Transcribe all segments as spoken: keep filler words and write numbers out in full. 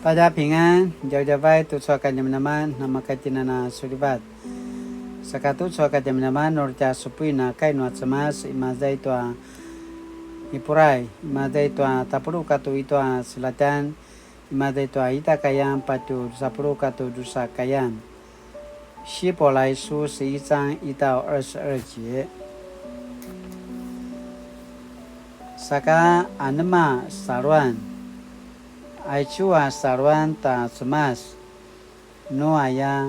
大家平安, djavadjavay tucu a kadjamadjaman, namakatjinana sulivat. Saka tucu a kadjamadjaman, uri tja supuin a kai nua Cemas, imaza i tua Hipurai, imaza i tua tapuluq katua ita a seladjan, imaza i tua ita a kayan patje drusa puluq katua drusa a kayan. 希伯来书十一章一到二十二节. Saka anema saluan? Aicu a saluan ta Cemas, nu aya,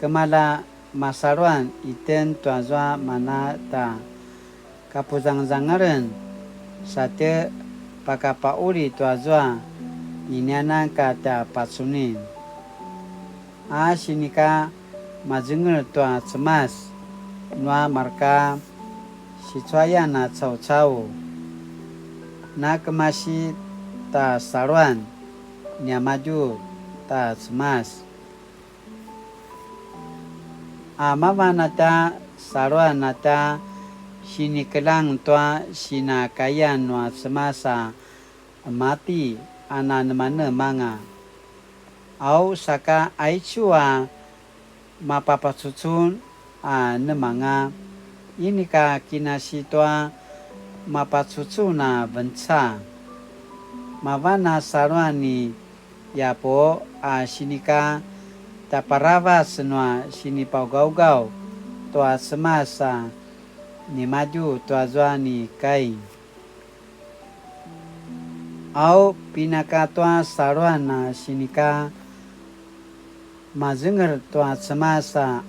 kemalja masaluan itjen tuazua mana ta kapuzangzangalen, sa tje pakapauli tuazua inianan ka tja pacunin. A sinika mazengel tua Cemas nua marka sicuayan a caucau, na kemasi ta saluan niamadju ta Cemas. A mavan a tja saluan a tja sinikeljang tua sinakayan nua Cemas a mati a nanemanemanga. Au saka aicu a mapapacucun a nemanga, inika kinasi tua mapacucun a venca. Mavan a saluan ni Yapo a sinika tjaparavac nua sinipagaugaw tua Cemas a nimadju tuazua ni Kain. Au pinaka tua saluan a sinika mazengel tua Cemas a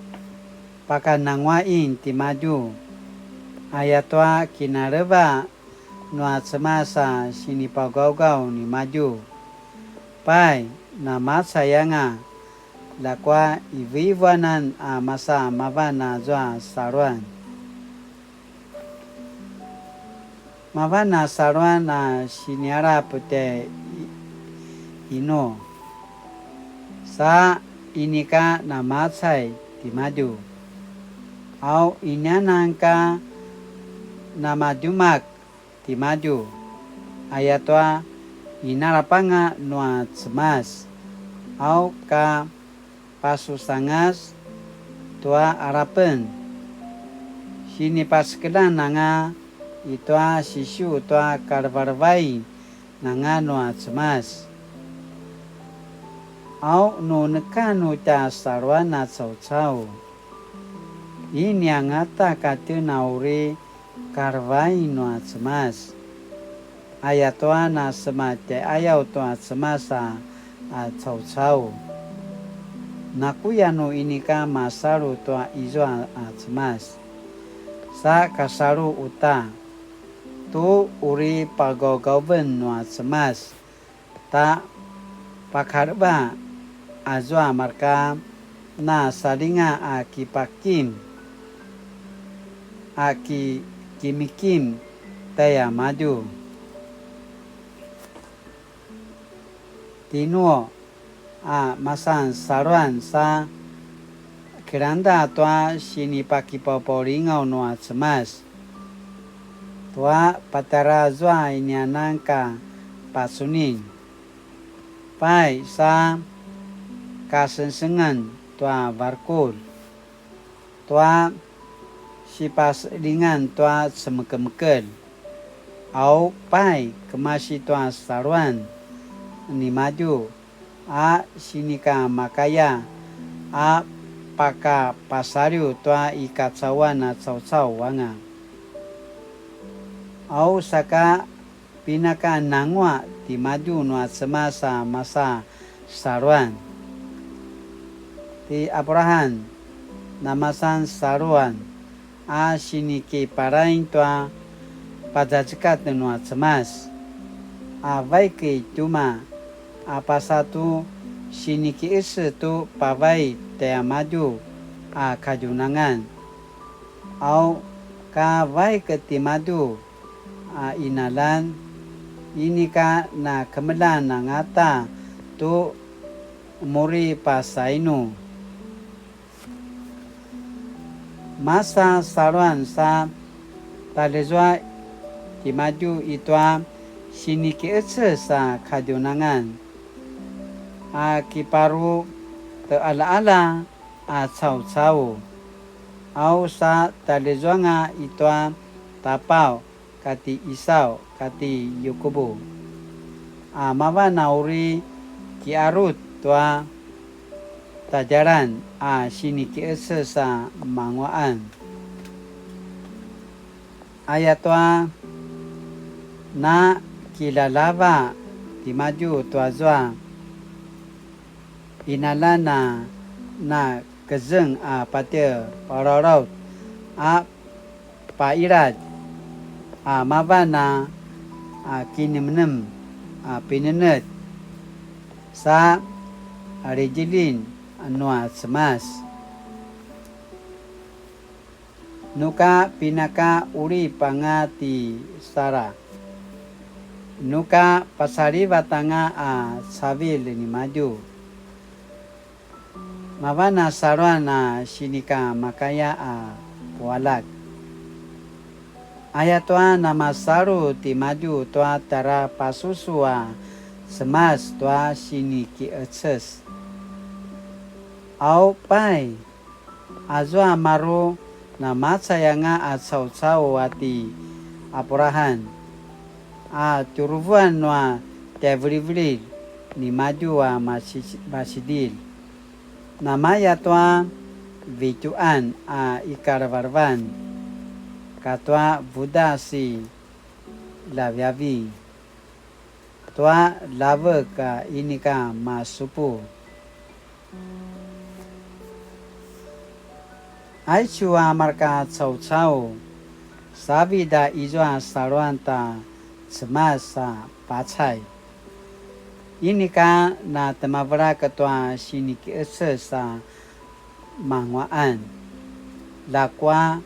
pakananguain timadju, ayatua kinaleva nua Cemas a sinipagaugaw nimadju. Pai, namacay anga, ljakua ivuivuanan a masa mavan azua saluan. Mavan a saluan a sinialap tjai Inu, sa inika namacay timadju. Au inianan ka namadjumak timadju, ayatua inalap anga nua Cemas, au ka pasusangas tua alapen. Sinipasekelan anga itua sisiu tua kalevalevain anga nua Cemas. Au nu neka nu tja saluan a caucau, ini angata ka tjen a uri kalevain nua Cemas. Ayatua na sema tjaiayaw tua Cemas a, a caucau. Nakuya nu inika masalu tua izua a Cemas, sa kasalu uta tu uri pagaugauven nua Cemas, ta pakaleva azua marka na salinga a kipakim a ki, kimikim tjaiamadju. Tinu a masan saluan sa kilangda tua sinipakipaupaulingaw nua Cemas tua patjara zua inianan ka pacunin. Pai sa kasengsengan tua varukur, tua sipaselingan tua cemekemekel. Au pai kemasi tua saluan nimadju a sinika makaya a pakapasaliw tua i kacauan a caucau anga. Au saka pinakanangua timadju nua Cemas a masa saluan. Ti Abraham namasan saluan a sinikiparain tua pazazekatj nua Cemas, a vaik i tjuma a pasa tu siniki'esel tu pavay tjaiamadju a kadjunangan. Au ka vaik timadju a inalan, inika na kemeljang angata tu muri pasainu. Masa saluan sa talizua timadju i tua siniki'ecel sa kadjunangan. a kiparu te'alaala a caucau, au sa talizuanga i tua tapaw kati Isaw kati Yukubu, a mavan a uri kiarut tua tadjalan a siniki'eces a mangua'an. Ayatua na kilalava timadju tuazua inalan a na kezeng a patje palalaut a pailadj a mavan a, a kinemnem a pinenetj sa ridjilin nua Cemas. Nuka pinaka ulip anga ti Sara, nuka pasalivat anga a cavilj nimadju. Mavan a saluan a sinika makaya a pualjak. Ayatua namasalu timadju tua tara pasusu a Cemas tua siniki'eces. Au pai, azua maru namacay anga a caucau a ti Apurahan, a tjuruvuan nua tjaivilivililj nimadju a masi-, masidilj. Namaya tua vitju'an a i kalevelevan katua vudas i ljaviavi tua ljavek a inika masupu. Aicu a marka caucau, savid a izua saluan ta Cemas a pacay. Inika na temavelak tua siniki'eces a mangua'an. Ljakua,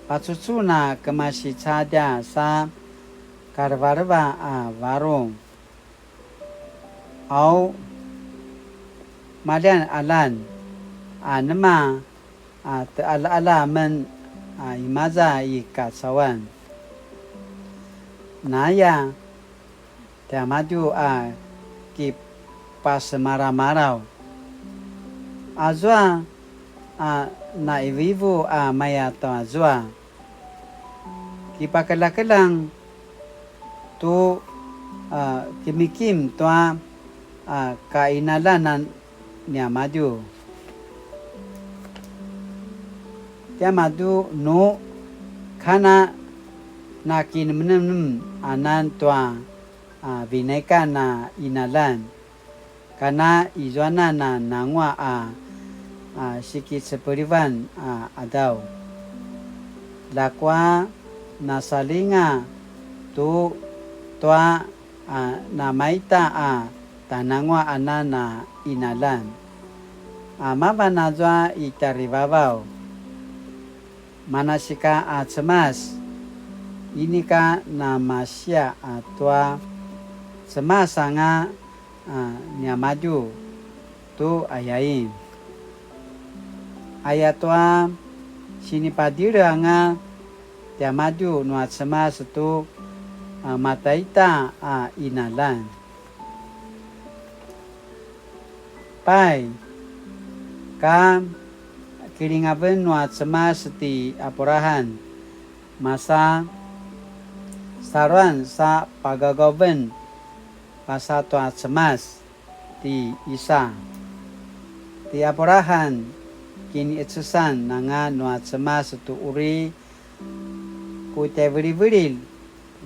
pacucun a kemasi cadja sa kalevaleva a varung. Au, maljian alan, anema a te'alaala men a imaza i kacauan. Naya, tiamadju a kipasemalamalaw. Azua a naivivu a maya tua zua. Kipakeljakeljang tu, a, kimikim tua, a, kainaljanan niamadju. Tiamadju nu kana nakinemnem anan tua, a, vinaikan a inaljan, kana izuanan a nanguaq a, a, sikicepelivan a qadaw. Ljakua nasalinga tu tua, a, namaita a tjananguaq anan a inaljan, a mavan azua i tjarivavaw. Manasika a Cemas, inika namasiaq a tua Cemas anga, a, niamadju tu ayain. Ayatua sinipadilj anga tiamadju nua Cemas tu, a, mataita a inaljan. Pai, ka kilingaven nua Cemas ti Apurahan, masa saluan sa pagaugaven pasa tua Cemas ti Isa. Ti Apurahan kiniqecesan anga nua Cemas tu uri ku tjaivilivililj,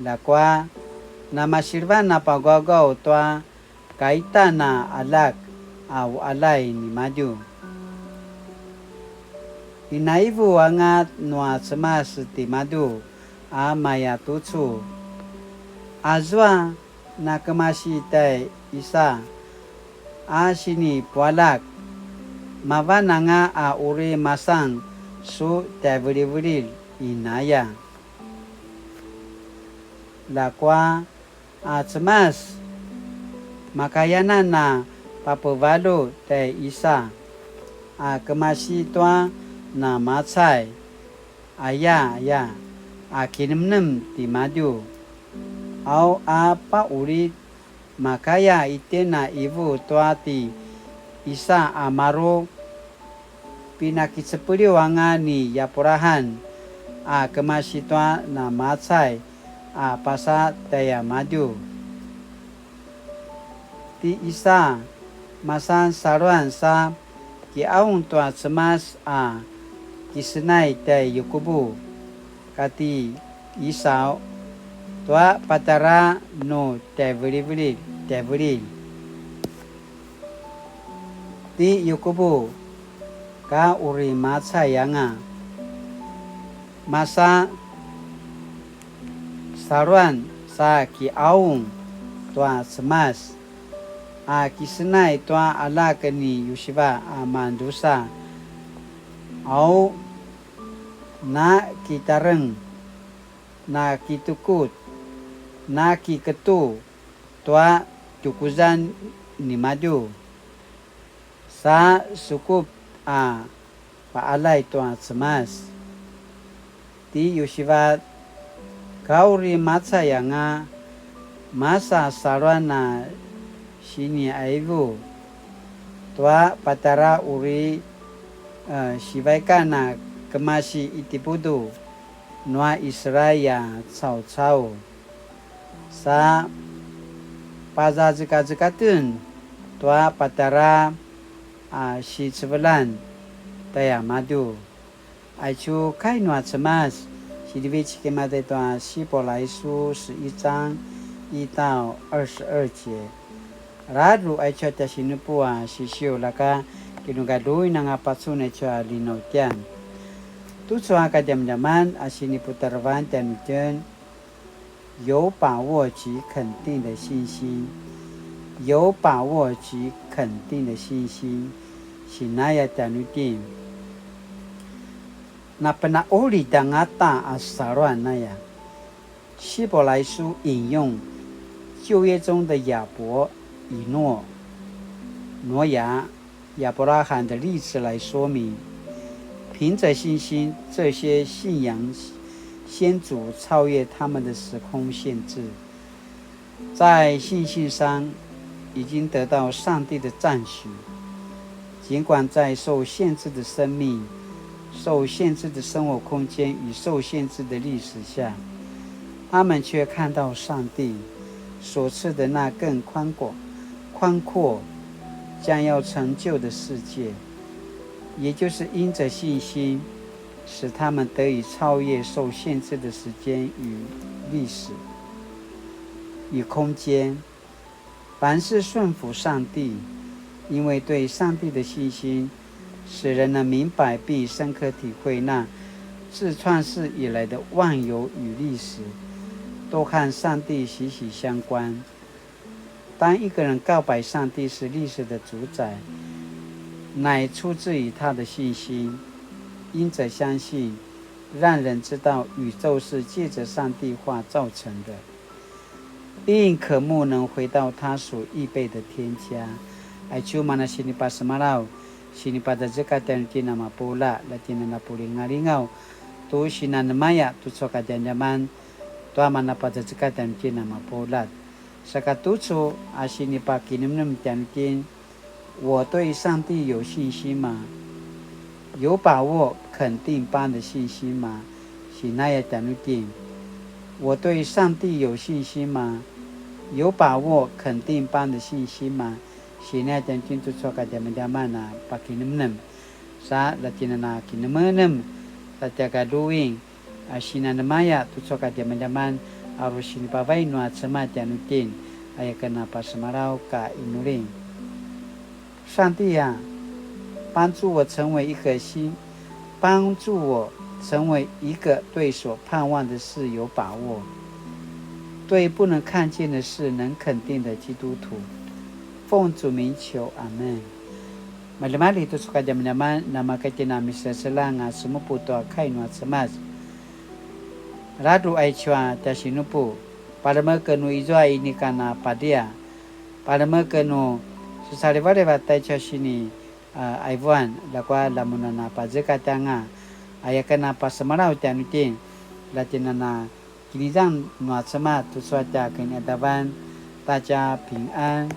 ljakua namasilvan a pagaugaw tua kaitan a aljak a uqaljay nimadju. Inaivu anga nua Cemas timadju a mayatucu. Azua nakemasi tjai Isa a sinipualjak, mavan anga a uri masan su tjaivilivililj inaya. Ljakua a Cemas, makayanan a papevaljut tjai Isa a kemasi tua namacay, aya, aya a kinemnem timadju, au a paqulid makaya itjen a ivu tua ti Isa a maru pinakicepeliw anga ni Yapurahan a kemasi tua namacay a pasa tjaiamadju. Ti Isa masan saluan sa kiaung tua Cemas a kisenay tjai Yukubu kati Isaw tua patjara nu tjaiveliveli tjaivelil. Ti Yukubu ka uri macay anga. Masa saluan sa kiaung tua Cemas a kisenay tua aljak ni Yusiva a mandrusa. Au na kitareng, na kitukut, na kiketu tua tukuzan nimadju. Sa sukup a paalay tua Cemas. Ti Yusivat, ka uri macay anga, masa saluan a siniaivu tua patjara uri, eh, sivaikan a kemasi Itipudu nua Israil a caucau. Sa pazazekazekaten tua patjara a sicevelan tjaiamadju. Aicu kai nua Cemas, sidivecik i maza i tua 希伯来书十一章一到二十二节. Ladru aicu a tja sinupu a sisiu, laka kinugaduin anga pacun aicu a linautjan. Tucu a kadjamadjaman a siniputarevan tjanuitjen, 有把握及肯定的信心，有把握及肯定的信心，sinaya tjanuitjen. Napena'ulid angata a saluan aya. 希伯来书引用旧约中的亚伯、以诺、挪亚、亚伯拉罕的例子来说明，凭着信心，这些信仰先祖超越他们的时空限制，在信心上已经得到上帝的赞许。尽管在受限制的生命、受限制的生活空间与受限制的历史下，他们却看到上帝所赐的那更宽广、宽阔将要成就的世界，也就是因着信心，使他们得以超越受限制的时间与历史与空间。凡事顺服上帝，因为对上帝的信心，使人能明白并深刻体会那自创世以来的万有与历史，都和上帝息息相关。当一个人告白上帝是历史的主宰，乃出自于他的信心，因着相信，让人知道宇宙是借着上帝话造成的，并渴慕能回到他所预备的天家。Aicu mana sinipasemalaw, sinipazazekatj tjanuitjen a mapuljat, la tjen a na pulingalingaw tu sinanemaya tucu a kadjamadjaman, tua mana pazazekatj tjanuitjen a mapuljat. Saka tucu a sinipakinemnem tjanuitjen, 我对上帝有信心吗？有把握肯定般的信心吗？Sinaya tjanuitjen. 我对上帝有信心吗？有把握肯定般的信心吗？Sinaya tjanuitjen tucu a kadjamadjaman a pakinemnem. Sa la tjen a na kinemenem, sa tja gaduin, a sinanemaya tucu a kadjamadjaman a uri sinipavai nua Cemas tjanuitjen, aya ken a pasemalaw ka inuli. 上帝啊，帮助我成为一个信，帮助我成为一个对所盼望的事有把握，对不能看见的事能肯定的基督徒。奉主名求，阿们。 Maljimalji tucu a kadjamadjaman, namaka tjen a miseselang a semupu tua kai nua Cemas. Ladru aicu a tja sinupu, palemeken nu izua inika na padia, palemeken nu sesalivalivat taicu a sini, a, aivuan, ljakua lamun a na pazekatj anga, aya ken a pasemalaw tjanuitjen, la tjen a na kinizang nua Cemas tucu a tja kinaqadavan, 大家平安。